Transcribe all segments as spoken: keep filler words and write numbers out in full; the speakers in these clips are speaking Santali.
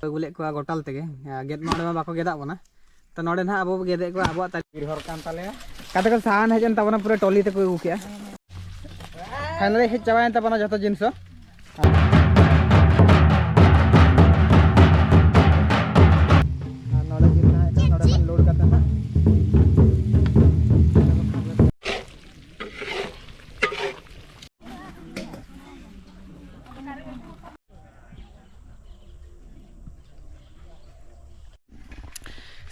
ᱟᱹᱜᱩ ᱞᱮᱫ ᱠᱚᱣᱟ ᱜᱚᱴᱟᱞ ᱛᱮᱜᱮ᱾ ᱜᱮᱫ ᱱᱚᱰᱮ ᱢᱟ ᱵᱟᱠᱚ ᱜᱮᱫᱟᱜ ᱵᱚᱱᱟ, ᱛᱚ ᱱᱚᱰᱮ ᱱᱟᱦᱟᱜ ᱟᱵᱚ ᱵᱚ ᱜᱮᱫᱮᱫ ᱠᱚᱣᱟ ᱟᱵᱚᱣᱟᱜ ᱛᱟᱹᱨᱤ᱾ ᱵᱤᱨ ᱦᱚᱲ ᱠᱟᱱ ᱛᱟᱞᱮᱭᱟ᱾ ᱜᱟᱛᱮ ᱠᱚ, ᱥᱟᱦᱟᱱ ᱦᱮᱡ ᱮᱱ ᱛᱟᱵᱚᱱᱟ, ᱯᱩᱨᱟᱹ ᱴᱚᱞᱤ ᱛᱮᱠᱚ ᱟᱹᱜᱩ ᱠᱮᱜᱼᱟ᱾ ᱯᱷᱟᱭᱱᱟᱞᱤ ᱦᱮᱡ ᱪᱟᱵᱟᱭᱮᱱ ᱛᱟᱵᱚᱱᱟ ᱡᱚᱛᱚ ᱡᱤᱱᱤᱥ ᱦᱚᱸ᱾ ᱟᱨ ᱱᱚᱰᱮ ᱡᱤᱞ ᱛᱟᱦᱮᱸ ᱠᱟᱱᱟ, ᱱᱚᱰᱮ ᱠᱷᱚᱱ ᱞᱳᱰ ᱠᱟᱛᱮ ᱱᱟᱜ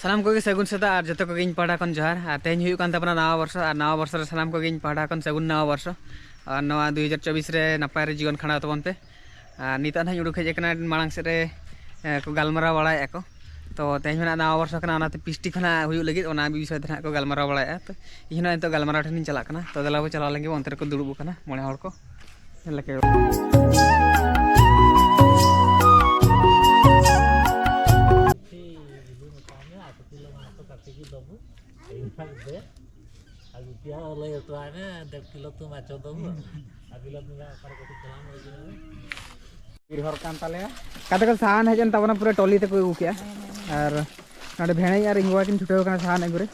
ᱥᱟᱱᱟᱢ ᱠᱚᱜᱮ ᱥᱟᱹᱜᱩᱱ ᱥᱮᱛᱟᱜ ᱟᱨ ᱡᱚᱛᱚ ᱠᱚᱜᱮ ᱤᱧ ᱯᱟᱦᱴᱟ ᱠᱷᱚᱱ ᱡᱚᱦᱟᱨ᱾ ᱟᱨ ᱛᱮᱦᱮᱧ ᱦᱩᱭᱩᱜ ᱠᱟᱱ ᱛᱟᱵᱚᱱᱟ ᱱᱟᱣᱟ ᱵᱚᱨᱥᱚ, ᱟᱨ ᱱᱟᱣᱟ ᱵᱚᱨᱥᱚ ᱨᱮ ᱥᱟᱱᱟᱢ ᱠᱚᱜᱮ ᱤᱧ ᱯᱟᱦᱴᱟ ᱠᱷᱚᱱ ᱥᱟᱹᱜᱩᱱ ᱱᱟᱣᱟ ᱵᱚᱨᱥᱚ᱾ ᱟᱨ ᱱᱚᱣᱟ ᱫᱩ ᱦᱟᱡᱟᱨ ᱪᱚᱵᱵᱤᱥ ᱨᱮ ᱱᱟᱯᱟᱭ ᱨᱮ ᱡᱤᱭᱚᱱ ᱠᱷᱟᱸᱰᱟᱣ ᱛᱟᱵᱚᱱ ᱯᱮ᱾ ᱟᱨ ᱱᱤᱛᱚᱜ ᱱᱟᱦᱟᱜ ᱤᱧ ᱩᱰᱩᱠ ᱦᱮᱡ ᱟᱠᱟᱱᱟ ᱢᱟᱲᱟᱝ ᱥᱮᱫ ᱨᱮ, ᱮ, ᱠᱚ ᱜᱟᱞᱢᱟᱨᱟᱣ ᱵᱟᱲᱟᱭᱮᱫᱼᱟ ᱠᱚ᱾ ᱛᱚ ᱛᱮᱦᱮᱧ ᱢᱟ ᱱᱟᱦᱟᱜ ᱱᱟᱣᱟ ᱵᱚᱨᱥᱚ ᱠᱟᱱᱟ, ᱚᱱᱟᱛᱮ ᱯᱤᱥᱴᱤ ᱠᱚ ᱱᱟᱦᱟᱜ ᱦᱩᱭᱩᱜ ᱞᱟᱹᱜᱤᱫ, ᱚᱱᱟ ᱵᱤᱥᱚᱭ ᱛᱮ ᱱᱟᱦᱟᱜ ᱠᱚ ᱜᱟᱞᱢᱟᱨᱟᱣ ᱵᱟᱲᱟᱭᱮᱫᱼᱟ᱾ ᱛᱚ ᱤᱧ ᱦᱚᱸ ᱱᱤᱛᱚᱜ ᱜᱟᱞᱢᱟᱨᱟᱣ ᱴᱷᱮᱱᱤᱧ ᱪᱟᱞᱟᱜ ᱠᱟᱱᱟ᱾ ᱛᱚ ᱫᱮᱞᱟ ᱵᱚ ᱪᱟᱞᱟᱣ ᱞᱮᱱ ᱜᱮ, ᱚᱱᱛᱮ ᱨᱮᱠᱚ ᱫᱩᱲᱩᱵ ᱟᱠᱟᱱᱟ ᱢᱚᱬᱮ ᱦᱚᱲ ᱠᱚ᱾ ᱧᱮᱞ ᱞᱮᱠᱟ᱾ ᱟᱹᱜᱩ ᱯᱮᱭᱟ, ᱞᱟᱹᱭ ᱦᱚᱴᱚᱣᱟᱭ ᱢᱮ, ᱰᱮᱲ ᱠᱤᱞᱳ ᱛᱩᱢ ᱟᱪᱚ ᱫᱚ᱾ ᱟᱹᱜᱩ ᱞᱮ ᱛᱩᱢ ᱚᱠᱟ ᱨᱮ ᱠᱟᱹᱴᱤᱡ ᱪᱟᱞᱟᱣ ᱢᱮ᱾ ᱵᱤᱨ ᱦᱚᱲ ᱠᱟᱱ ᱛᱟᱞᱮᱭᱟ᱾ ᱜᱟᱛᱮ ᱠᱚ, ᱥᱟᱦᱟᱱ ᱦᱮᱡ ᱮᱱ ᱛᱟᱵᱚᱱᱟ, ᱯᱩᱨᱟᱹ ᱴᱚᱞᱤ ᱛᱮᱠᱚ ᱟᱹᱜᱩ ᱠᱮᱜᱼᱟ᱾ ᱟᱨ ᱱᱚᱰᱮ ᱵᱷᱮᱲᱟᱭᱤᱡ ᱟᱨ ᱤᱧ ᱵᱟᱵᱟ ᱠᱤᱱ ᱪᱷᱩᱴᱟᱹᱣ ᱠᱟᱱᱟ ᱥᱟᱦᱟᱱ ᱟᱹᱜᱩ ᱨᱮ᱾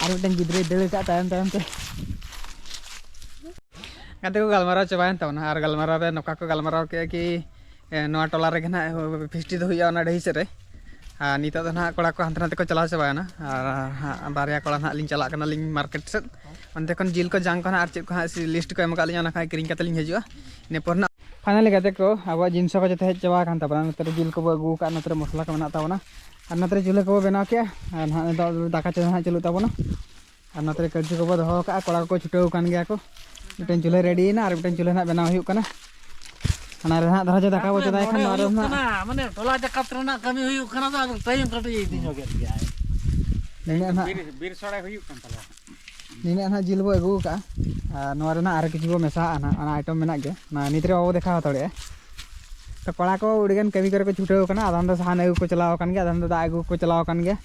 ᱟᱨ ᱢᱤᱫᱴᱮᱱ ᱜᱤᱫᱽᱨᱟᱹᱭ ᱫᱟᱹᱲ ᱟᱠᱟᱫ ᱛᱟᱭᱚᱢ ᱛᱟᱭᱚᱢ ᱛᱮ᱾ ᱜᱟᱛᱮ ᱠᱚ ᱜᱟᱞᱢᱟᱨᱟᱣ ᱪᱟᱵᱟᱭᱮᱱ ᱛᱟᱵᱚᱱᱟ, ᱟᱨ ᱜᱟᱞᱢᱟᱨᱟᱣ ᱨᱮ ᱱᱚᱝᱠᱟ ᱠᱚ ᱜᱟᱞᱢᱟᱨᱟᱣ ᱠᱮᱜᱼᱟ ᱠᱤ, ᱮ, ᱱᱚᱣᱟ ᱴᱚᱞᱟ ᱨᱮᱜᱮ ᱱᱟᱦᱟᱜ ᱯᱷᱤᱥᱴᱤ ᱫᱚ ᱦᱩᱭᱩᱜᱼᱟ ᱚᱱᱟ ᱰᱟᱹᱦᱤ ᱥᱮᱫ ᱨᱮ᱾ ᱟᱨ ᱱᱤᱛᱚᱜ ᱫᱚ ᱱᱟᱦᱟᱜ ᱠᱚᱲᱟ ᱠᱚ ᱦᱟᱱᱛᱮ ᱱᱟᱛᱮ ᱠᱚ ᱪᱟᱞᱟᱣ ᱪᱟᱵᱟᱭᱮᱱᱟ, ᱟᱨ ᱦᱟᱸᱜ ᱵᱟᱨᱭᱟ ᱠᱚᱲᱟ ᱱᱟᱦᱟᱜ ᱞᱤᱧ ᱪᱟᱞᱟᱜ ᱠᱟᱱᱟᱞᱤᱧ ᱢᱟᱨᱠᱮᱴ ᱥᱮᱫ᱾ ᱚᱱᱛᱮ ᱠᱷᱚᱱ ᱡᱤᱞ ᱠᱚ, ᱡᱟᱝ ᱠᱚ ᱱᱟᱦᱟᱜ ᱟᱨ ᱪᱮᱫ ᱠᱚ ᱦᱟᱸᱜ ᱞᱤᱥᱴ ᱠᱚ ᱮᱢ ᱟᱠᱟᱫ ᱞᱤᱧᱟ, ᱚᱱᱟ ᱠᱚ ᱦᱟᱸᱜ ᱠᱤᱨᱤᱧ ᱠᱟᱛᱮ ᱞᱤᱧ ᱦᱤᱡᱩᱜᱼᱟ᱾ ᱤᱱᱟᱹ ᱯᱚᱨ ᱱᱟᱜ ᱯᱷᱟᱭᱱᱟᱞᱤ ᱜᱟᱛᱮ ᱠᱚ, ᱟᱵᱚᱣᱟᱜ ᱡᱤᱱᱤᱥ ᱠᱚ ᱡᱚᱛᱚ ᱦᱮᱡ ᱪᱟᱵᱟ ᱟᱠᱟᱱ ᱛᱟᱵᱚᱱᱟ᱾ ᱱᱚᱛᱮ ᱨᱮ ᱡᱤᱞ ᱠᱚᱵᱚ ᱟᱹᱜᱩ ᱟᱠᱟᱫ, ᱱᱚᱛᱮ ᱨᱮ ᱢᱚᱥᱞᱟ ᱠᱚ ᱢᱮᱱᱟᱜ ᱛᱟᱵᱚᱱᱟ, ᱟᱨ ᱱᱚᱛᱮ ᱨᱮ ᱪᱩᱞᱦᱟᱹ ᱠᱚᱵᱚ ᱵᱮᱱᱟᱣ ᱠᱮᱜᱼᱟ, ᱟᱨ ᱱᱟᱦᱟᱜ ᱱᱤᱛᱚᱜ ᱫᱟᱠᱟ ᱪᱚᱸᱫᱟ ᱱᱟᱦᱟᱜ ᱪᱟᱹᱞᱩᱜ ᱛᱟᱵᱚᱱᱟ᱾ ᱟᱨ ᱱᱚᱛᱮ ᱨᱮ ᱠᱟᱹᱲᱪᱩ ᱠᱚᱵᱚ ᱫᱚᱦᱚ ᱟᱠᱟᱫᱼᱟ, ᱠᱚᱲᱟ ᱠᱚᱠᱚ ᱪᱷᱩᱴᱟᱹᱣ ᱟᱠᱟᱱ ᱜᱮᱭᱟ ᱠᱚ᱾ ᱢᱤᱫᱴᱮᱱ ᱪᱩᱞᱦᱟᱹ ᱨᱮᱰᱤᱭᱮᱱᱟ ᱟᱨ ᱢᱤᱫᱴᱮᱱ ᱪᱩᱞᱦᱟᱹ ᱱᱟᱦᱟᱜ ᱵᱮᱱᱟᱣ ᱦᱩᱭᱩᱜ ᱠᱟᱱᱟ᱾ ᱦᱟᱱᱟ ᱨᱮ ᱱᱟᱦᱟᱜ ᱫᱷᱟᱨᱟ ᱡᱮ ᱫᱟᱠᱟ ᱵᱚ ᱛᱟᱨᱯᱚᱨᱮ ᱪᱚᱸᱫᱟᱭ ᱱᱚᱰᱮ ᱠᱷᱟᱱ, ᱱᱚᱣᱟ ᱨᱮ ᱦᱩᱭᱩᱜ ᱱᱟᱦᱟᱜ ᱠᱟᱱᱟ, ᱢᱟᱱᱮ ᱴᱚᱞᱟ ᱡᱟᱠᱟᱛ ᱨᱮᱱᱟᱜ ᱠᱟᱹᱢᱤ ᱦᱩᱭᱩᱜ ᱠᱟᱱᱟ, ᱛᱚ ᱟᱫᱚ ᱴᱟᱭᱤᱢ ᱠᱟᱹᱴᱤᱡ ᱤᱫᱤ ᱧᱚᱜᱮᱫ ᱜᱮᱭᱟᱭ᱾ ᱱᱤᱱᱟᱹᱜ ᱱᱟᱦᱟᱜ, ᱵᱤᱨ, ᱵᱤᱨ ᱥᱚᱲᱮ ᱦᱩᱭᱩᱜ ᱠᱟᱱ ᱛᱟᱞᱮᱭᱟ᱾ ᱱᱤᱱᱟᱹᱜ ᱱᱟᱦᱟᱜ ᱡᱤᱞ ᱵᱚ ᱟᱹᱜᱩ ᱟᱠᱟᱫᱼᱟ, ᱟᱨ ᱱᱚᱣᱟ ᱨᱮ ᱱᱟᱦᱟᱜ ᱟᱨ ᱠᱤᱪᱷᱩ ᱵᱚ ᱢᱮᱥᱟᱣᱟᱜᱼᱟ ᱱᱟᱦᱟᱜ, ᱚᱱᱟ ᱟᱭᱴᱮᱢ ᱢᱮᱱᱟᱜ ᱜᱮᱭᱟ, ᱚᱱᱟ ᱱᱤᱛ ᱨᱮ ᱵᱟᱵᱚ ᱫᱮᱠᱷᱟᱣ ᱦᱟᱛᱟᱲᱮᱜᱼᱟ᱾ ᱛᱚ ᱠᱚᱲᱟ ᱠᱚ ᱟᱹᱰᱤᱜᱟᱱ ᱠᱟᱹᱢᱤ ᱠᱚᱨᱮ ᱠᱚ ᱪᱷᱩᱴᱟᱹᱣ ᱟᱠᱟᱱᱟ, ᱟᱫᱷᱟᱱ ᱫᱚ ᱥᱟᱦᱟᱱ ᱟᱹᱜᱩ ᱠᱚ ᱪᱟᱞᱟᱣ ᱟᱠᱟᱱ ᱜᱮᱭᱟ, ᱟᱫᱷᱟᱱ ᱫᱚ ᱫᱟᱜ ᱟᱹᱜᱩ ᱠᱚ ᱪᱟᱞᱟᱣ ᱟᱠᱟᱱ ᱜᱮᱭᱟ,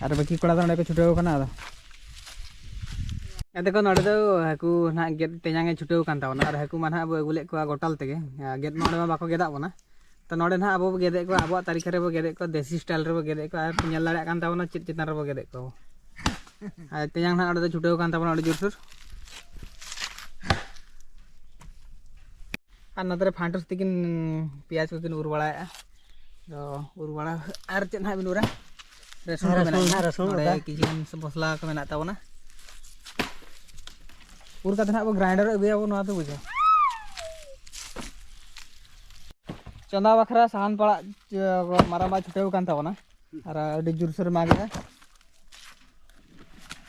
ᱟᱨ ᱵᱟᱹᱠᱤ ᱠᱚᱲᱟ ᱫᱚ ᱱᱚᱸᱰᱮ ᱠᱚ ᱪᱷᱩᱴᱟᱹᱣ ᱟᱠᱟᱱᱟ᱾ ᱟᱫᱚ ᱜᱟᱛᱮ ᱠᱚ, ᱱᱚᱰᱮ ᱫᱚ ᱦᱟᱹᱠᱩ ᱱᱟᱦᱟᱜ ᱜᱮᱫ ᱛᱮᱧᱟᱝ ᱮ ᱪᱷᱩᱴᱟᱹᱣ ᱟᱠᱟᱱ ᱛᱟᱵᱚᱱᱟ, ᱟᱨ ᱦᱟᱹᱠᱩ ᱢᱟ ᱱᱟᱦᱟᱜ ᱵᱚ ᱟᱹᱜᱩ ᱞᱮᱫ ᱠᱚᱣᱟ ᱜᱚᱴᱟᱞ ᱛᱮᱜᱮ, ᱜᱮᱫ ᱢᱟ ᱚᱸᱰᱮ ᱢᱟ ᱵᱟᱠᱚ ᱜᱮᱫᱟᱜ ᱵᱚᱱᱟ᱾ ᱛᱚ ᱱᱚᱰᱮ ᱱᱟᱦᱟᱜ ᱟᱵᱚ ᱵᱚ ᱜᱮᱫᱮᱫ ᱠᱚᱣᱟ, ᱟᱵᱚᱣᱟᱜ ᱛᱟᱹᱨᱤᱠᱟ ᱨᱮᱵᱚ ᱜᱮᱫᱮᱫ ᱠᱚᱣᱟ, ᱫᱮᱥᱤ ᱥᱴᱟᱭᱤᱞ ᱨᱮᱵᱚ ᱜᱮᱫᱮᱫ ᱠᱚᱣᱟ᱾ ᱟᱨ ᱯᱮ ᱧᱮᱞ ᱫᱟᱲᱮᱭᱟᱜ ᱠᱟᱱ ᱛᱟᱵᱚᱱᱟ ᱪᱮᱫ ᱪᱮᱛᱟᱱ ᱨᱮᱵᱚ ᱜᱮᱫᱮᱫ ᱠᱚᱣᱟ᱾ ᱟᱨ ᱛᱮᱭᱟᱝ ᱱᱟᱦᱟᱜ ᱚᱸᱰᱮ ᱫᱚ ᱪᱷᱩᱴᱟᱹᱣ ᱟᱠᱟᱱ ᱛᱟᱵᱚᱱᱟ ᱟᱹᱰᱤ ᱡᱳᱨᱥᱳᱨ᱾ ᱟᱨ ᱱᱚᱛᱮ ᱨᱮ ᱯᱷᱟᱱᱴᱩᱥ ᱛᱤᱠᱤᱱ ᱯᱮᱸᱭᱟᱡᱽ ᱠᱚᱠᱤᱱ ᱩᱨ ᱵᱟᱲᱟᱭᱮᱫᱼᱟ᱾ ᱛᱚ ᱩᱨ ᱵᱟᱲᱟ ᱟᱨ ᱪᱮᱫ ᱱᱟᱦᱟᱜ ᱵᱤᱱ ᱩᱨᱟ? ᱨᱟᱹᱥᱩᱱ ᱠᱚ ᱨᱟᱹᱥᱩᱱ, ᱢᱮᱱᱟᱜ ᱜᱮᱭᱟ᱾ ᱨᱟᱹᱥᱩᱱ, ᱱᱚᱰᱮ ᱟᱫᱟ᱾ ᱠᱤᱪᱷᱩ ᱜᱟᱱ ᱢᱚᱥᱞᱟ ᱠᱚ ᱢᱮᱱᱟᱜ ᱛᱟᱵᱚᱱᱟ᱾ ᱩᱨ ᱠᱟᱛᱮ ᱱᱟᱦᱟᱜ ᱵᱚ ᱜᱨᱟᱭᱱᱰᱟᱨ ᱟᱹᱜᱩᱭᱟᱵᱚ, ᱱᱚᱣᱟ ᱫᱚ ᱵᱩᱡᱷᱟᱹᱣ᱾ ᱪᱚᱸᱫᱟ ᱵᱟᱠᱷᱨᱟ ᱥᱟᱦᱟᱱ ᱯᱟᱲᱟᱜ, ᱪᱚ-, ᱢᱟᱨᱟᱝᱵᱟ ᱪᱷᱩᱴᱟᱹᱣ ᱟᱠᱟᱱ ᱛᱟᱵᱚᱱᱟ᱾ ᱟᱨ ᱟᱹᱰᱤ ᱡᱳᱨᱥᱳᱨ ᱢᱟᱜᱮᱜᱼᱟ᱾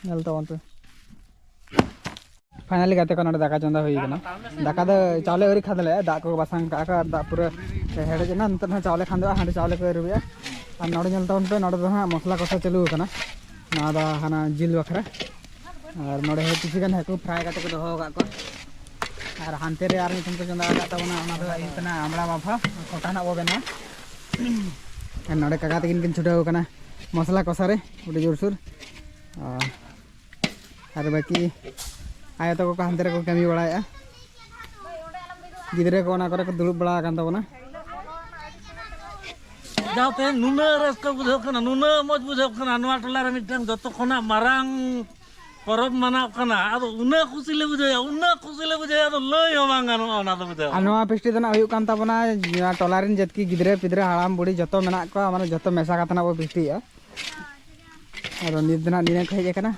ᱧᱮᱞ ᱛᱟᱵᱚᱱ ᱯᱮ᱾ ᱯᱷᱟᱭᱱᱟᱞᱤ ᱜᱟᱛᱮ ᱠᱚ, ᱱᱚᱰᱮ ᱫᱟᱠᱟ ᱪᱚᱸᱫᱟ ᱦᱩᱭ ᱠᱟᱱᱟ᱾ ᱫᱟᱠᱟ ᱫᱚ ᱪᱟᱣᱞᱮ ᱟᱹᱣᱨᱤ ᱠᱷᱟᱫᱽᱞᱮᱜᱼᱟ, ᱫᱟᱜ ᱠᱚ ᱵᱟᱥᱟᱝ ᱠᱟᱜᱼᱟ ᱠᱚ ᱟᱨ ᱫᱟᱜ ᱯᱩᱨᱟᱹ ᱦᱮᱰᱮᱡ ᱮᱱᱟ᱾ ᱱᱤᱛᱚᱜ ᱦᱟᱸᱜ ᱪᱟᱣᱞᱮ ᱠᱷᱟᱸᱫᱚᱜᱼᱟ, ᱦᱟᱸᱰᱮ ᱪᱟᱣᱞᱮ ᱠᱚ ᱟᱹᱨᱩᱵᱮᱜᱼᱟ᱾ ᱟᱨ ᱱᱚᱰᱮ ᱧᱮᱞ ᱛᱟᱵᱚᱱ ᱯᱮ, ᱱᱚᱰᱮ ᱫᱚ ᱦᱟᱸᱜ ᱢᱚᱥᱞᱟ ᱠᱚᱥᱟ ᱪᱟᱹᱞᱩ ᱟᱠᱟᱱᱟ᱾ ᱱᱚᱣᱟ ᱫᱚ ᱦᱟᱱᱟ ᱡᱤᱞ ᱵᱟᱠᱷᱨᱟ᱾ ᱟᱨ ᱱᱚᱰᱮ ᱦᱚᱸ ᱠᱤᱪᱷᱩ ᱜᱟᱱ ᱦᱟᱹᱠᱩ ᱯᱷᱨᱟᱭ ᱠᱟᱛᱮ ᱠᱚ ᱫᱚᱦᱚ ᱟᱠᱟᱫ ᱠᱚᱣᱟ᱾ ᱟᱨ ᱦᱟᱱᱛᱮ ᱨᱮ ᱟᱨ ᱢᱤᱫᱴᱮᱱ ᱠᱚ ᱪᱚᱸᱫᱟ ᱟᱠᱟᱫ ᱛᱟᱵᱚᱱᱟ, ᱚᱱᱟ ᱫᱚ ᱦᱩᱭᱩᱜ ᱠᱟᱱᱟ ᱟᱢᱲᱟ ᱵᱟᱯᱷᱟ, ᱠᱚᱴᱟ ᱱᱟᱜ ᱵᱚ ᱵᱮᱱᱟᱣᱟ᱾ ᱟᱨ ᱱᱚᱰᱮ ᱠᱟᱠᱟ ᱛᱟᱹᱠᱤᱱ ᱠᱤᱱ ᱪᱷᱩᱴᱟᱹᱣ ᱟᱠᱟᱱᱟ ᱢᱚᱥᱞᱟ ᱠᱚᱥᱟ ᱨᱮ ᱟᱹᱰᱤ ᱡᱳᱨᱥᱳᱨ᱾ ᱟᱨ ᱟᱨ ᱵᱟᱹᱠᱤ ᱟᱭᱳ ᱛᱟᱠᱚ ᱠᱚ ᱦᱟᱱᱛᱮ ᱨᱮᱠᱚ ᱠᱟᱹᱢᱤ ᱵᱟᱲᱟᱭᱮᱫᱼᱟ᱾ ᱜᱤᱫᱽᱨᱟᱹ ᱠᱚ ᱚᱱᱟ ᱠᱚᱨᱮ ᱠᱚ ᱫᱩᱲᱩᱵ ᱵᱟᱲᱟ ᱟᱠᱟᱱ ᱛᱟᱵᱚᱱᱟ᱾ ᱡᱟᱣᱛᱮ ᱱᱩᱱᱟᱹᱜ ᱨᱟᱹᱥᱠᱟᱹ ᱵᱩᱡᱷᱟᱹᱜ ᱠᱟᱱᱟ, ᱱᱩᱱᱟᱹᱜ ᱢᱚᱡᱽ ᱵᱩᱡᱷᱟᱹᱜ ᱠᱟᱱᱟ᱾ ᱱᱚᱣᱟ ᱴᱚᱞᱟ ᱨᱮ ᱢᱤᱫᱴᱟᱝ ᱡᱚᱛᱚ ᱠᱷᱚᱱᱟᱜ ᱢᱟᱨᱟᱝ ᱯᱚᱨᱚᱵᱽ ᱢᱟᱱᱟᱣ ᱠᱟᱱᱟ᱾ ᱟᱫᱚ ᱩᱱᱟᱹᱜ ᱠᱩᱥᱤ ᱞᱮ ᱵᱩᱡᱷᱟᱹᱣᱟ, ᱩᱱᱟᱹᱜ ᱠᱩᱥᱤ ᱞᱮ ᱵᱩᱡᱷᱟᱹᱣᱟ, ᱟᱫᱚ ᱞᱟᱹᱭ ᱦᱚᱸ ᱵᱟᱝ ᱜᱟᱱᱚᱜᱼᱟ ᱚᱱᱟ ᱫᱚ ᱵᱩᱡᱷᱟᱹᱣ᱾ ᱟᱨ ᱱᱚᱣᱟ ᱯᱮᱥᱴᱤ ᱫᱚ ᱱᱟᱜ ᱦᱩᱭᱩᱜ ᱠᱟᱱ ᱛᱟᱵᱚᱱᱟ ᱱᱚᱣᱟ ᱴᱚᱞᱟ ᱨᱮᱱ ᱡᱚᱛᱚ ᱜᱤᱫᱽᱨᱟᱹ ᱯᱤᱫᱽᱨᱟᱹ, ᱦᱟᱲᱟᱢ ᱵᱩᱲᱦᱤ ᱡᱚᱛᱚ ᱢᱮᱱᱟᱜ ᱠᱚᱣᱟ, ᱢᱟᱱᱮ ᱡᱚᱛᱚ ᱢᱮᱥᱟ ᱠᱟᱛᱮ ᱱᱟᱜ ᱵᱚ ᱯᱮᱥᱴᱤᱭᱮᱫᱼᱟ᱾ ᱟᱫᱚ ᱱᱤᱛ ᱫᱚ ᱱᱟᱜ ᱱᱤᱭᱟᱹ ᱠᱚ ᱦᱮᱡ ᱟᱠᱟᱱᱟ,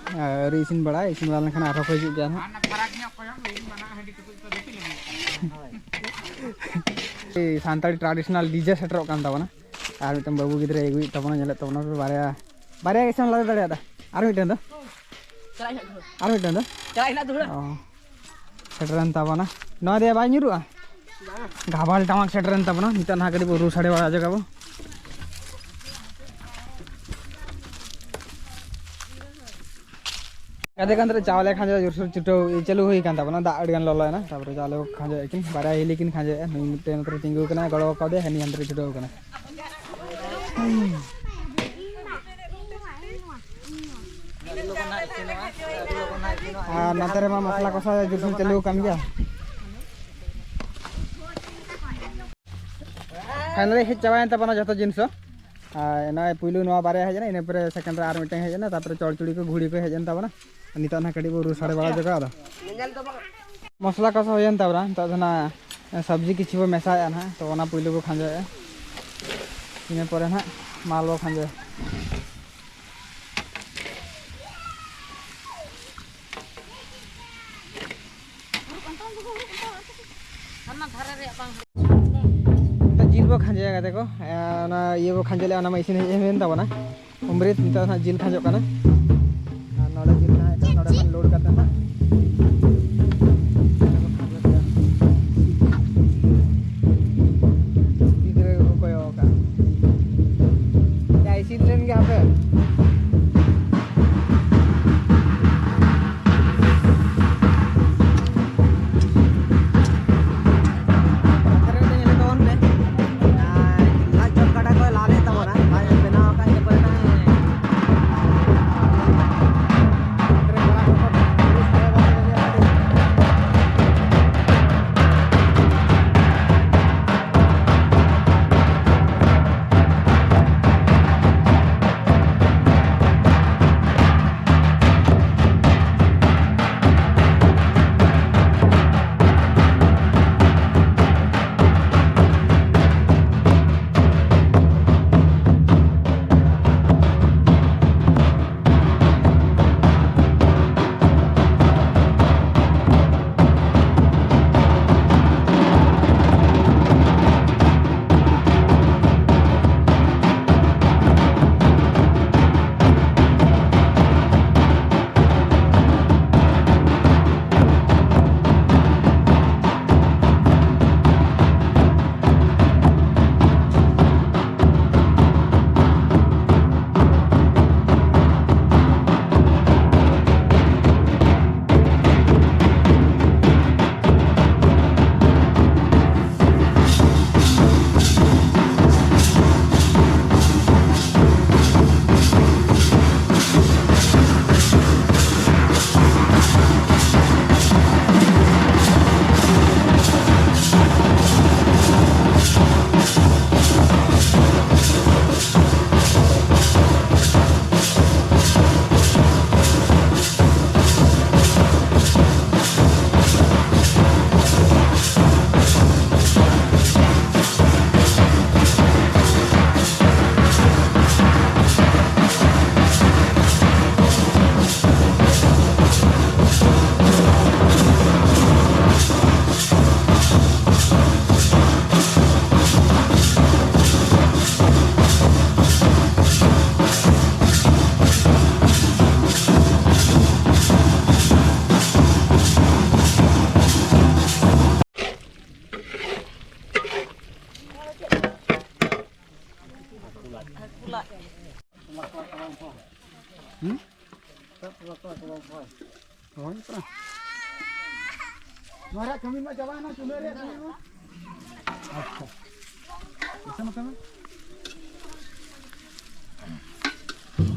ᱟᱹᱣᱨᱤ ᱤᱥᱤᱱ ᱵᱟᱲᱟᱭ, ᱤᱥᱤᱱ ᱵᱟᱲᱟ ᱞᱮᱱᱠᱷᱟᱱ ᱟᱨᱦᱚᱸ ᱠᱚ ᱦᱤᱡᱩᱜ ᱜᱮᱭᱟ ᱱᱟᱜ᱾ ᱥᱟᱱᱛᱟᱲᱤ traditional DJ ᱥᱮᱴᱮᱨᱚᱜ ᱠᱟᱱ ᱛᱟᱵᱚᱱᱟ᱾ ᱟᱨ ᱢᱤᱫᱴᱟᱝ ᱵᱟᱹᱵᱩ ᱜᱤᱫᱽᱨᱟᱹᱭ ᱟᱹᱜᱩᱭᱮᱫ ᱛᱟᱵᱚᱱᱟ, ᱧᱮᱞᱮᱫ ᱛᱟᱵᱚᱱᱟ ᱯᱮ, ᱵᱟᱨᱭᱟ, ᱵᱟᱨᱭᱟ ᱜᱮ ᱥᱮᱢ ᱞᱟᱫᱮ ᱫᱟᱲᱮᱭᱟᱫᱟ᱾ ᱟᱨ ᱢᱤᱫᱴᱟᱝ ᱫᱚ, ᱟᱨ ᱢᱤᱫᱴᱟᱝ ᱫᱚ ᱚ, ᱥᱮᱴᱮᱨᱮᱱ ᱛᱟᱵᱚᱱᱟ᱾ ᱱᱚᱣᱟ ᱫᱮᱭᱟ ᱵᱟᱭ ᱧᱩᱨᱩᱜᱼᱟ? ᱜᱟᱵᱟᱞ ᱴᱟᱢᱟᱠ ᱥᱮᱴᱮᱨᱮᱱ ᱛᱟᱵᱚᱱᱟ᱾ ᱱᱤᱛᱚᱜ ᱱᱟᱦᱟᱜ ᱠᱟᱹᱴᱤᱡ ᱵᱚ ᱨᱩ ᱥᱟᱰᱮ ᱵᱟᱲᱟ ᱦᱚᱪᱚ ᱠᱟᱵᱚ᱾ ᱜᱟᱛᱮ ᱠᱟᱱ ᱛᱟᱞᱮ ᱪᱟᱣᱞᱮ ᱠᱷᱟᱸᱡᱚ ᱡᱳᱨᱥᱳᱨ ᱪᱷᱩᱴᱟᱹᱣ ᱪᱟᱹᱞᱩ ᱦᱩᱭ ᱟᱠᱟᱱ ᱛᱟᱵᱚᱱᱟ᱾ ᱫᱟᱜ ᱟᱹᱰᱤ ᱜᱟᱱ ᱞᱚᱞᱚᱭᱮᱱᱟ, ᱛᱟᱨᱯᱚᱨᱮ ᱪᱟᱣᱞᱮ ᱠᱚ ᱠᱷᱟᱸᱡᱚᱭᱮᱫ ᱠᱤᱱ, ᱵᱟᱨᱭᱟ ᱦᱤᱞᱤ ᱠᱤᱱ ᱠᱷᱟᱸᱡᱚᱭᱮᱫᱼᱟ᱾ ᱱᱩᱭ ᱢᱤᱫᱴᱮᱱ ᱱᱚᱛᱮ ᱨᱮ ᱛᱤᱸᱜᱩ ᱟᱠᱟᱱᱟ, ᱜᱚᱲᱚ ᱟᱠᱟᱫᱮᱭᱟ, ᱦᱟᱹᱱᱤ ᱦᱟᱱᱛᱮ ᱨᱮ ᱪᱷᱩᱴᱟᱹᱣ ᱟᱠᱟᱱᱟ᱾ ᱟᱨ ᱱᱚᱛᱮ ᱨᱮᱢᱟ ᱢᱚᱥᱞᱟ ᱠᱚᱥᱟ ᱡᱳᱨᱥᱳᱨ ᱪᱟᱹᱞᱩ ᱟᱠᱟᱱ ᱜᱮᱭᱟ᱾ ᱯᱷᱟᱭᱱᱟᱞᱤ ᱦᱮᱡ ᱪᱟᱵᱟᱭᱮᱱ ᱛᱟᱵᱚᱱᱟ ᱡᱚᱛᱚ ᱡᱤᱱᱤᱥ ᱦᱚᱸ᱾ ᱟᱨ ᱱᱚᱜᱼᱚᱭ ᱯᱩᱭᱞᱩ ᱱᱚᱣᱟ ᱵᱟᱨᱭᱟ ᱦᱮᱡ ᱮᱱᱟ, ᱤᱱᱟᱹ ᱯᱚᱨᱮ ᱥᱮᱠᱮᱱᱰ ᱨᱮ ᱟᱨ ᱢᱤᱫᱴᱟᱝ ᱦᱮᱡ ᱮᱱᱟ, ᱛᱟᱨᱯᱚᱨᱮ ᱪᱚᱲᱪᱩᱲᱤ ᱠᱚ ᱜᱷᱩᱲᱤ ᱠᱚ ᱦᱮᱡ ᱮᱱ ᱛᱟᱵᱚᱱᱟ᱾ ᱱᱤᱛᱚᱜ ᱱᱟᱦᱟᱜ ᱠᱟᱹᱴᱤᱡ ᱵᱚ ᱨᱩ ᱥᱟᱰᱮ ᱵᱟᱲᱟ ᱡᱚᱜᱟᱣ ᱫᱟ᱾ ᱢᱚᱥᱞᱟ ᱠᱚᱥᱟ ᱦᱩᱭᱮᱱ ᱛᱟᱵᱚᱱᱟ, ᱱᱤᱛᱚᱜ ᱫᱚ ᱱᱟᱜ ᱥᱚᱵᱽᱡᱤ ᱠᱤᱪᱷᱩ ᱵᱚ ᱢᱮᱥᱟᱭᱮᱫᱼᱟ ᱱᱟᱦᱟᱜ, ᱛᱚ ᱚᱱᱟ ᱯᱩᱭᱞᱩ ᱵᱚ ᱠᱷᱟᱸᱡᱚᱭᱮᱫᱼᱟ, ᱤᱱᱟᱹ ᱯᱚᱨᱮ ᱱᱟᱦᱟᱜ ᱢᱟᱞ ᱵᱚ ᱠᱷᱟᱸᱡᱚᱭᱟ᱾ ᱚᱱᱟ ᱫᱷᱟᱨᱮ ᱨᱮᱭᱟᱜ ᱵᱟᱝ᱾ ᱱᱤᱛᱚᱜ ᱡᱤᱞ ᱵᱚ ᱠᱷᱟᱸᱡᱚᱭᱟ ᱜᱟᱛᱮ ᱠᱚ, ᱮ, ᱚᱱᱟ ᱤᱭᱟᱹ ᱵᱚ ᱠᱷᱟᱸᱡᱚ ᱞᱮᱜᱼᱟ, ᱚᱱᱟ ᱢᱟ ᱤᱥᱤᱱ ᱦᱮᱡ ᱦᱩᱭᱮᱱ ᱛᱟᱵᱚᱱᱟ᱾ ᱚᱢᱨᱤᱛ, ᱱᱤᱛᱚᱜ ᱦᱟᱸᱜ ᱡᱤᱞ ᱠᱷᱟᱸᱡᱚᱜ ᱠᱟᱱᱟ᱾ ᱟᱨ ᱱᱚᱰᱮ ᱡᱤᱞ ᱛᱟᱦᱮᱸ ᱠᱟᱱᱟ, ᱱᱚᱰᱮ ᱠᱷᱚᱱ ᱞᱳᱰ ᱠᱟᱛᱮ ᱦᱟᱸᱜ ᱜᱤᱫᱽᱨᱟᱹ ᱠᱚᱠᱚ ᱠᱚᱭᱚᱜ ᱟᱠᱟᱫ᱾ ᱭᱟ, ᱤᱥᱤᱱ ᱞᱮᱱ ᱜᱮ ᱦᱟᱯᱮ᱾ ᱞᱟᱛᱟᱨ ᱨᱮ ᱢᱤᱫᱴᱮᱱ ᱧᱮᱞᱮᱫ ᱛᱟᱵᱚᱱ ᱯᱮ, ᱟᱨ ᱞᱟᱡ ᱡᱚᱢ ᱠᱟᱰᱟ ᱠᱚ ᱞᱟ ᱞᱮᱫ ᱛᱟᱵᱚᱱᱟ, ᱞᱟᱡ ᱵᱮᱱᱟᱣ ᱟᱠᱟᱫ ᱤᱱᱟᱹ ᱯᱚᱨᱮ ᱱᱟᱜ ᱨᱚᱦᱚᱭ ᱠᱟᱱᱟ᱾ ᱱᱚᱣᱟ ᱨᱮᱭᱟᱜ ᱠᱟᱹᱢᱤ ᱢᱟ ᱪᱟᱵᱟᱭᱮᱱᱟ, ᱪᱩᱞᱦᱟᱹ ᱨᱮᱭᱟᱜ ᱠᱟᱹᱢᱤ ᱢᱟ᱾ ᱟᱪᱪᱷᱟ᱾ ᱤᱥᱤᱱ ᱠᱟᱱᱟ᱾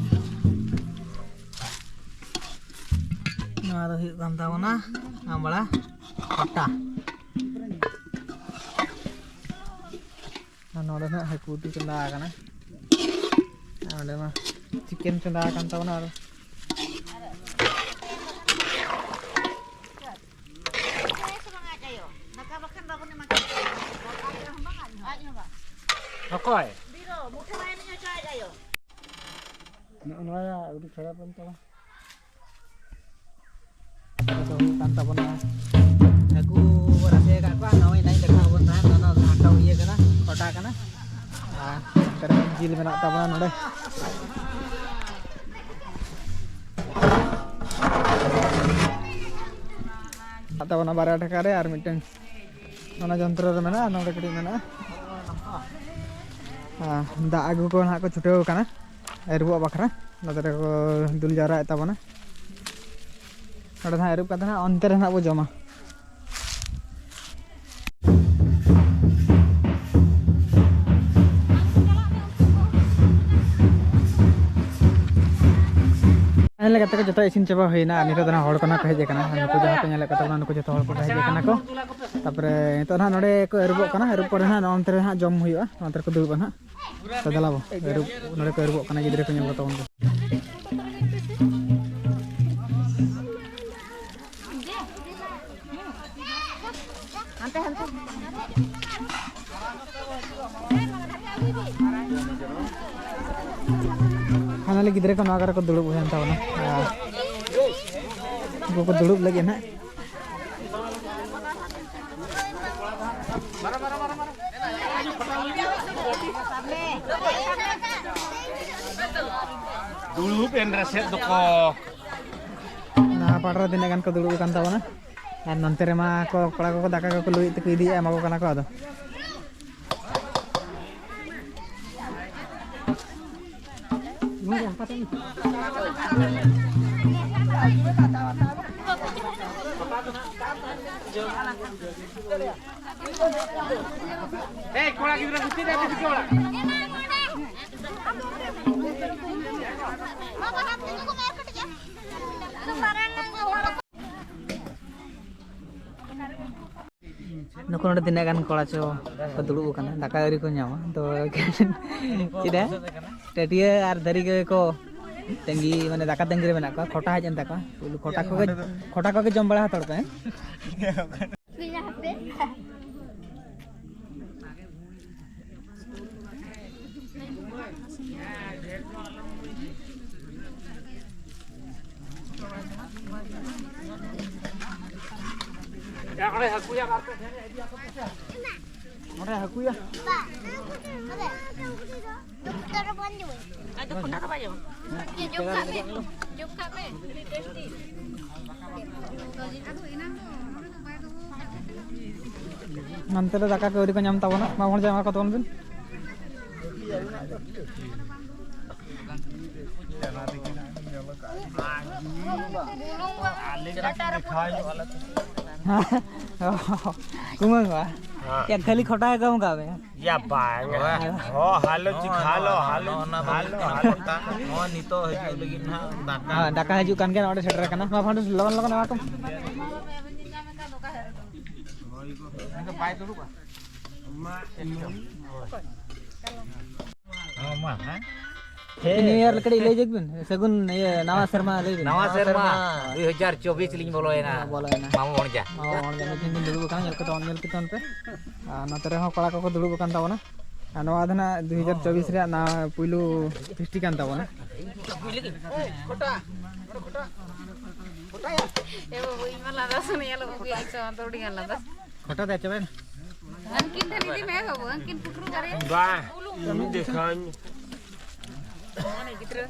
ᱱᱚᱣᱟ ᱫᱚ ᱦᱩᱭᱩᱜ ᱠᱟᱱ ᱛᱟᱵᱚᱱᱟ ᱟᱢᱲᱟ ᱠᱷᱚᱴᱟ᱾ ᱟᱨ ᱱᱚᱰᱮ ᱱᱟᱜ ᱦᱟᱹᱠᱩ ᱩᱛᱩ ᱪᱚᱸᱫᱟ ᱟᱠᱟᱱᱟ᱾ ᱟᱨ ᱱᱚᱰᱮ ᱢᱟ ᱪᱤᱠᱮᱱ ᱪᱚᱸᱫᱟ ᱟᱠᱟᱱ ᱛᱟᱵᱚᱱᱟ᱾ ᱟᱨ ᱚᱠᱚᱭ? ᱱᱚᱜᱼᱚ ᱱᱚᱣᱟ ᱟᱹᱰᱤ ᱠᱷᱟᱨᱟᱯ ᱮᱱ ᱛᱟᱢᱟ᱾ ᱫᱚ ᱦᱩᱭᱩᱜ ᱠᱟᱱ ᱛᱟᱵᱚᱱᱟ᱾ ᱦᱟᱹᱠᱩ ᱵᱚ ᱨᱟᱥᱮ ᱟᱠᱟᱫ ᱠᱚᱣᱟ, ᱱᱚᱜᱼᱚᱭ ᱱᱟᱭ ᱫᱮᱠᱷᱟᱣ ᱟᱵᱚᱱ ᱛᱟᱦᱮᱸᱫ, ᱱᱚᱣᱟ ᱫᱚ ᱦᱟᱹᱠᱩ ᱤᱭᱟᱹ ᱠᱟᱱᱟ, ᱠᱚᱴᱟ ᱠᱟᱱᱟ᱾ ᱟᱨ ᱱᱚᱛᱮ ᱨᱮ ᱡᱤᱞ ᱢᱮᱱᱟᱜ ᱛᱟᱵᱚᱱᱟ ᱱᱚᱰᱮ᱾ ᱢᱮᱱᱟᱜ ᱛᱟᱵᱚᱱᱟ ᱵᱟᱨᱭᱟ ᱴᱷᱮᱠᱟ ᱨᱮ, ᱟᱨ ᱢᱤᱫᱴᱮᱱ ᱚᱱᱟ ᱡᱚᱱᱛᱨᱚ ᱨᱮ ᱢᱮᱱᱟᱜᱼᱟ, ᱱᱚᱰᱮ ᱠᱟᱹᱴᱤᱡ ᱢᱮᱱᱟᱜᱼᱟ᱾ ᱟᱨ ᱫᱟᱜ ᱟᱹᱜᱩ ᱠᱚ ᱱᱟᱦᱟᱜ ᱠᱚ ᱪᱷᱩᱴᱟᱹᱣ ᱟᱠᱟᱱᱟ ᱟᱹᱨᱩᱵᱚᱜ ᱵᱟᱠᱷᱨᱟ᱾ ᱱᱚᱛᱮ ᱨᱮᱠᱚ ᱫᱩᱞ ᱡᱟᱣᱨᱟᱭᱮᱫ ᱛᱟᱵᱚᱱᱟ᱾ ᱱᱚᱰᱮ ᱱᱟᱦᱟᱜ ᱟᱹᱨᱩᱵ ᱠᱟᱛᱮ ᱱᱟᱦᱟᱜ ᱚᱱᱛᱮ ᱨᱮ ᱱᱟᱦᱟᱜ ᱵᱚ ᱡᱚᱢᱟ᱾ ᱟᱞᱮ ᱜᱟᱛᱮ ᱠᱚ ᱡᱚᱛᱚ ᱤᱥᱤᱱ ᱪᱟᱵᱟ ᱦᱩᱭᱱᱟ, ᱟᱨ ᱱᱤᱛᱚᱜ ᱫᱚ ᱱᱟᱦᱟᱜ ᱦᱚᱲ ᱠᱚ ᱱᱟᱦᱟᱜ ᱠᱚ ᱦᱮᱡ ᱟᱠᱟᱱᱟ᱾ ᱱᱩᱠᱩ ᱡᱟᱦᱟᱸ ᱯᱮ ᱧᱮᱞᱮᱫ ᱠᱚ ᱛᱟᱵᱚᱱᱟ, ᱱᱩᱠᱩ ᱡᱚᱛᱚ ᱦᱚᱲ ᱠᱚ ᱦᱮᱡ ᱟᱠᱟᱱᱟ ᱠᱚ᱾ ᱛᱟᱨᱯᱚᱨᱮ ᱱᱤᱛᱚᱜ ᱱᱟᱦᱟᱜ ᱱᱚᱰᱮ ᱠᱚ ᱟᱹᱨᱩᱵᱚᱜ ᱠᱟᱱᱟ, ᱟᱹᱨᱩᱵ ᱯᱚᱨᱮ ᱱᱟᱦᱟᱜ ᱱᱚᱜᱼᱚ ᱱᱚᱱᱛᱮ ᱨᱮ ᱱᱟᱦᱟᱜ ᱡᱚᱢ ᱦᱩᱭᱩᱜᱼᱟ, ᱱᱚᱱᱛᱮ ᱨᱮᱠᱚ ᱫᱩᱲᱩᱵᱼᱟ ᱱᱟᱦᱟᱜ᱾ ᱛᱚ ᱫᱮᱞᱟ ᱵᱚ, ᱟᱹᱨᱩᱵ, ᱱᱚᱰᱮ ᱠᱚ ᱟᱹᱨᱩᱵᱚᱜ ᱠᱟᱱᱟ ᱜᱤᱫᱽᱨᱟᱹ ᱠᱚ ᱧᱮᱞ ᱠᱚ ᱛᱟᱵᱚᱱ ᱯᱮ᱾ ᱦᱟᱱᱛᱮ, ᱦᱟᱱᱛᱮ᱾ ᱯᱷᱟᱭᱱᱟᱞᱤ ᱜᱤᱫᱽᱨᱟᱹ ᱠᱚ ᱱᱚᱣᱟ ᱠᱚᱨᱮ ᱠᱚ ᱫᱩᱲᱩᱵ ᱦᱩᱭᱮᱱ ᱛᱟᱵᱚᱱᱟ᱾ ᱟᱨ ᱩᱱᱠᱩ ᱠᱚ ᱫᱩᱲᱩᱵ ᱞᱟᱹᱜᱤᱫ ᱱᱟᱦᱟᱜ᱾ ᱫᱩᱲᱩᱵ ᱮᱱ ᱨᱮ ᱥᱮᱫ ᱫᱚᱠᱚ᱾ ᱱᱚᱣᱟ ᱯᱟᱲ ᱨᱮ ᱛᱤᱱᱟᱹᱜ ᱜᱟᱱ ᱠᱚ ᱫᱩᱲᱩᱵ ᱟᱠᱟᱱ ᱛᱟᱵᱚᱱᱟ᱾ ᱟᱨ ᱱᱚᱱᱛᱮ ᱨᱮᱢᱟ ᱠᱚ, ᱠᱚᱲᱟ ᱠᱚᱠᱚ ᱫᱟᱠᱟ ᱠᱚᱠᱚ ᱞᱩᱭᱮᱫ ᱛᱮᱠᱚ ᱤᱫᱤᱭᱮᱫᱼᱟ, ᱮᱢᱟ ᱠᱚ ᱠᱟᱱᱟ ᱠᱚ ᱟᱫᱚ᱾ ᱮᱭ, ᱠᱚᱲᱟ ᱜᱤᱫᱽᱨᱟᱹ, ᱜᱩᱛᱤ ᱨᱮ ᱵᱤᱥᱤ ᱠᱚᱲᱟ᱾ ᱱᱩᱠᱩ ᱱᱚᱰᱮ ᱛᱤᱱᱟᱹᱜ ᱜᱟᱱ ᱠᱚᱲᱟ ᱪᱚ ᱠᱚ ᱫᱩᱲᱩᱵ ᱟᱠᱟᱱᱟ, ᱫᱟᱠᱟ ᱟᱹᱣᱨᱤ ᱠᱚ ᱧᱟᱢᱟ᱾ ᱛᱚ ᱪᱮᱫᱟᱜ ᱴᱟᱹᱴᱭᱟᱹ ᱟᱨ ᱫᱟᱨᱤ ᱜᱮ ᱠᱚ ᱛᱟᱺᱜᱤ, ᱢᱟᱱᱮ ᱫᱟᱠᱟ ᱛᱟᱺᱜᱤ ᱨᱮ ᱢᱮᱱᱟᱜ ᱠᱚᱣᱟ᱾ ᱠᱷᱚᱴᱟ ᱦᱮᱡ ᱮᱱ ᱛᱟᱠᱚᱣᱟ, ᱯᱩᱭᱞᱩ ᱠᱷᱚᱴᱟ ᱠᱚᱜᱮ, ᱠᱷᱚᱴᱟ ᱠᱚᱜᱮ ᱡᱚᱢ ᱵᱟᱲᱟ ᱦᱟᱛᱟᱲ ᱯᱮ, ᱦᱮᱸ? ᱱᱚᱰᱮ ᱦᱟᱹᱠᱩᱭᱟ᱾ ᱟᱫᱚ ᱠᱷᱚᱱᱰᱟ ᱫᱚ ᱵᱟᱭ ᱡᱚᱢᱟ᱾ ᱡᱚᱢ ᱠᱟᱜ ᱢᱮ, ᱡᱚᱢ ᱠᱟᱜ ᱢᱮ, ᱟᱹᱰᱤ ᱴᱮᱥᱴᱤ᱾ ᱱᱚᱱᱛᱮ ᱨᱮ ᱫᱟᱠᱟ ᱠᱚ ᱟᱹᱣᱨᱤ ᱠᱚ ᱧᱟᱢ ᱛᱟᱵᱚᱱᱟ᱾ ᱢᱟ ᱵᱚᱱ ᱡᱚᱢᱟ ᱠᱚ ᱛᱟᱵᱚᱱ ᱵᱤᱱ᱾ ᱠᱩᱢᱟᱹᱝ ᱵᱟ? ᱦᱮᱸ᱾ ᱭᱟ, ᱠᱷᱟᱹᱞᱤ ᱠᱷᱚᱴᱟ ᱜᱮ ᱠᱚ ᱮᱢ ᱠᱟᱜ ᱢᱮᱭᱟ? ᱭᱟ, ᱵᱟᱝ᱾ ᱦᱚᱸ, ᱦᱟᱞᱚ ᱪᱤ, ᱱᱚᱜᱼᱚᱭ, ᱦᱟᱞᱚ, ᱱᱚᱜᱼᱚᱭ, ᱦᱟᱞᱚ, ᱱᱚᱜᱼᱚᱭ ᱪᱤ, ᱱᱚᱜᱼᱚᱭ ᱦᱟᱞᱚ, ᱱᱚᱜᱼᱚᱭ ᱦᱟᱞᱚ᱾ ᱱᱤᱛᱚᱜ ᱦᱤᱡᱩᱜ ᱞᱟᱹᱜᱤᱫ ᱱᱟᱦᱟᱜ ᱫᱟᱠᱟ᱾ ᱦᱮᱸ, ᱫᱟᱠᱟ ᱦᱤᱡᱩᱜ ᱠᱟᱱ ᱜᱮᱭᱟ, ᱱᱚᱰᱮ ᱥᱮᱴᱮᱨ ᱟᱠᱟᱱᱟ᱾ ᱢᱟ ᱯᱷᱟᱱᱰᱩ, ᱞᱚᱜᱚᱱ, ᱞᱚᱜᱚᱱ ᱮᱢᱟ ᱠᱚᱢ᱾ ᱵᱟᱭ ᱫᱩᱲᱩᱵᱼᱟ᱾ ᱦᱚᱸ, ᱢᱟ, ᱦᱮᱸ᱾ ᱦᱮᱸ᱾ ᱱᱤᱭᱩ ᱤᱭᱟᱨ ᱠᱟᱹᱴᱤᱡ ᱞᱟᱹᱭ ᱡᱩᱛ ᱵᱤᱱ, ᱥᱟᱹᱜᱩᱱ ᱤᱭᱟᱹ ᱱᱟᱣᱟ ᱥᱮᱨᱢᱟ ᱞᱟᱹᱭ ᱵᱤᱱ᱾ ᱱᱟᱣᱟ ᱱᱟᱣᱟ ᱥᱮᱨᱢᱟ ᱥᱮᱨᱢᱟ᱾ ᱫᱩᱭ ᱦᱟᱡᱟᱨ ᱪᱚᱵᱵᱤᱥ ᱞᱤᱧ ᱵᱚᱞᱚᱭᱮᱱᱟ᱾ ᱵᱚᱞᱚᱭᱮᱱᱟ᱾ ᱢᱟᱢᱚ ᱵᱷᱚᱬᱡᱟ᱾ ᱢᱟᱢᱚ ᱵᱷᱚᱬᱡᱟ ᱱᱩᱠᱤᱱ ᱠᱤᱱ ᱫᱩᱲᱩᱵ ᱟᱠᱟᱱᱟ, ᱧᱮᱞ ᱠᱟᱛᱮ ᱚᱱ ᱧᱮᱞ ᱠᱟᱛᱮ ᱚᱱᱛᱮ᱾ ᱟᱨ ᱱᱚᱛᱮ ᱨᱮᱦᱚᱸ ᱠᱚᱲᱟ ᱠᱚᱠᱚ ᱫᱩᱲᱩᱵ ᱟᱠᱟᱱ ᱛᱟᱵᱚᱱᱟ᱾ ᱟᱨ ᱱᱚᱣᱟ ᱫᱚ ᱱᱟᱜ ᱫᱩᱭ ᱦᱟᱡᱟᱨ ᱪᱚᱵᱵᱤᱥ ᱨᱮᱭᱟᱜ ᱱᱟᱣᱟ ᱯᱩᱭᱞᱩ ᱯᱷᱮᱥᱴᱤ ᱠᱟᱱ ᱛᱟᱵᱚᱱᱟ᱾ ᱮ ᱵᱟᱹᱵᱩ, ᱤᱧ ᱢᱟ ᱞᱟᱸᱫᱟ ᱥᱟᱱᱟᱧᱟ ᱞᱚ ᱵᱟᱹᱵᱩ, ᱤᱧ ᱥᱟᱶ ᱫᱚ ᱟᱹᱰᱤ ᱜᱟᱱ ᱞᱟᱸᱫᱟ᱾ ᱠᱷᱚᱴᱟ ᱫᱚ ᱪᱟᱵᱟᱭᱮᱱᱟ? ᱩᱱᱠᱤᱱ ᱴᱷᱮᱱ ᱤᱫᱤ ᱢᱮ ᱵᱟᱹᱵᱩ, ᱩᱱᱠᱤᱱ ᱯᱩᱴᱩᱨ ᱫᱟᱨᱮ᱾ ᱵᱟ, ᱩᱱᱤ ᱫᱮᱠᱷᱟᱧ᱾ ᱜᱤᱫᱽᱨᱟᱹ᱾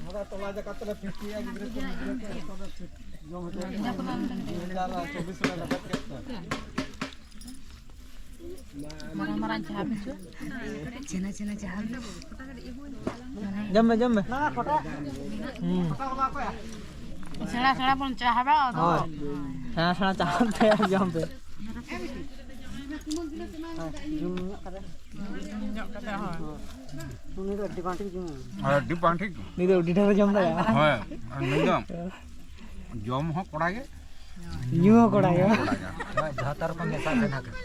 ᱱᱚᱣᱟ ᱫᱚ ᱛᱚᱞᱟ ᱡᱟᱠᱟᱛ ᱛᱮᱞᱮ ᱯᱷᱤᱥᱴᱤᱭᱟ, ᱜᱤᱫᱽᱨᱟᱹ ᱠᱚ, ᱜᱤᱫᱽᱨᱟᱹ ᱠᱚ ᱡᱚᱛᱚ ᱞᱮ ᱯᱷᱤᱥᱴᱤ᱾ ᱡᱚᱢ ᱦᱚᱪᱚ ᱠᱚᱣᱟ᱾ ᱫᱩ ᱦᱟᱡᱟᱨ ᱪᱚᱵᱵᱤᱥ ᱨᱮ ᱞᱮᱵᱮᱫ ᱠᱮᱫ ᱛᱮ᱾ ᱢᱟᱨᱟᱝ ᱢᱟᱨᱟᱝ ᱡᱟᱦᱟᱸ ᱵᱤᱪᱩ᱾ ᱪᱮᱱᱟ ᱪᱮᱱᱟ ᱡᱟᱦᱟᱸ ᱵᱤᱪᱩ᱾ ᱡᱚᱢ ᱢᱮ, ᱡᱚᱢ ᱢᱮ᱾ ᱦᱩᱸ᱾ ᱥᱮᱬᱟ ᱥᱮᱬᱟ ᱵᱚᱱ ᱪᱟᱦᱟᱵᱟ, ᱟᱫᱚ᱾ ᱦᱳᱭ᱾ ᱥᱮᱬᱟ ᱥᱮᱬᱟ ᱪᱟᱦᱟᱵ ᱛᱮ ᱡᱚᱢ ᱯᱮ᱾ ᱡᱚᱢ ᱧᱚᱜ ᱠᱟᱛᱮ᱾ ᱡᱚᱢ ᱧᱚᱜ ᱠᱟᱛᱮ, ᱦᱳᱭ᱾ ᱩᱱᱤ ᱫᱚ ᱟᱹᱰᱤ ᱵᱟᱝ ᱴᱷᱤᱠ ᱡᱚᱢ᱾ ᱟᱹᱰᱤ ᱵᱟᱝ ᱴᱷᱤᱠ᱾ ᱩᱱᱤ ᱫᱚ ᱟᱹᱰᱤ ᱰᱷᱮᱨ ᱡᱚᱢ ᱫᱟᱲᱮᱭᱟᱜᱼᱟ᱾ ᱦᱳᱭ, ᱩᱱᱤ ᱫᱚ ᱡᱚᱢ ᱦᱚᱸ ᱠᱚᱲᱟ ᱜᱮ᱾ ᱧᱩ ᱦᱚᱸ ᱠᱚᱲᱟ ᱜᱮ᱾ ᱠᱚᱲᱟ ᱜᱮ᱾ ᱡᱷᱚᱛᱚ ᱨᱚᱠᱚᱢ ᱢᱮᱥᱟ ᱢᱮᱱᱟᱜ ᱟᱠᱟᱫᱟ᱾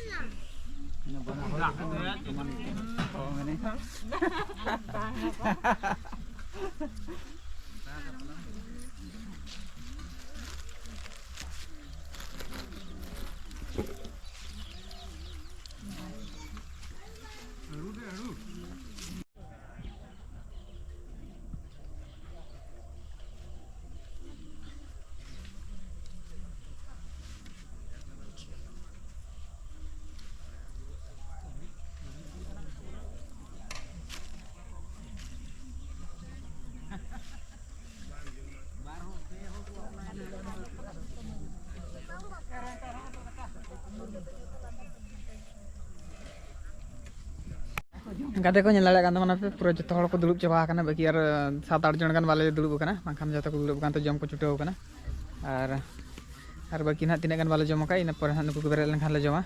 ᱜᱟᱛᱮ ᱠᱚ, ᱧᱮᱞ ᱫᱟᱲᱮᱭᱟᱜ ᱠᱟᱱ ᱛᱟᱵᱚᱱᱟ ᱯᱮ, ᱯᱩᱨᱟᱹ ᱡᱚᱛᱚ ᱦᱚᱲ ᱠᱚ ᱫᱩᱲᱩᱵ ᱪᱟᱵᱟ ᱟᱠᱟᱱᱟ᱾ ᱵᱟᱹᱠᱤ ᱟᱨ ᱥᱟᱛ ᱟᱴ ᱡᱚᱱ ᱜᱟᱱ ᱵᱟᱞᱮ ᱫᱩᱲᱩᱵ ᱟᱠᱟᱱᱟ, ᱵᱟᱝᱠᱷᱟᱱ ᱡᱚᱛᱚ ᱠᱚ ᱫᱩᱲᱩᱵ ᱟᱠᱟᱱ ᱛᱮ ᱡᱚᱢ ᱠᱚ ᱪᱷᱩᱴᱟᱹᱣ ᱟᱠᱟᱱᱟ᱾ ᱟᱨ, ᱟᱨ ᱵᱟᱹᱠᱤ ᱱᱟᱦᱟᱜ ᱛᱤᱱᱟᱹᱜ ᱜᱟᱱ ᱵᱟᱞᱮ ᱡᱚᱢ ᱟᱠᱟᱫ, ᱤᱱᱟᱹ ᱯᱚᱨᱮ ᱦᱟᱸᱜ ᱱᱩᱠᱩ ᱠᱚ ᱵᱮᱨᱮᱫ ᱞᱮᱱᱠᱷᱟᱱ ᱞᱮ ᱡᱚᱢᱟ᱾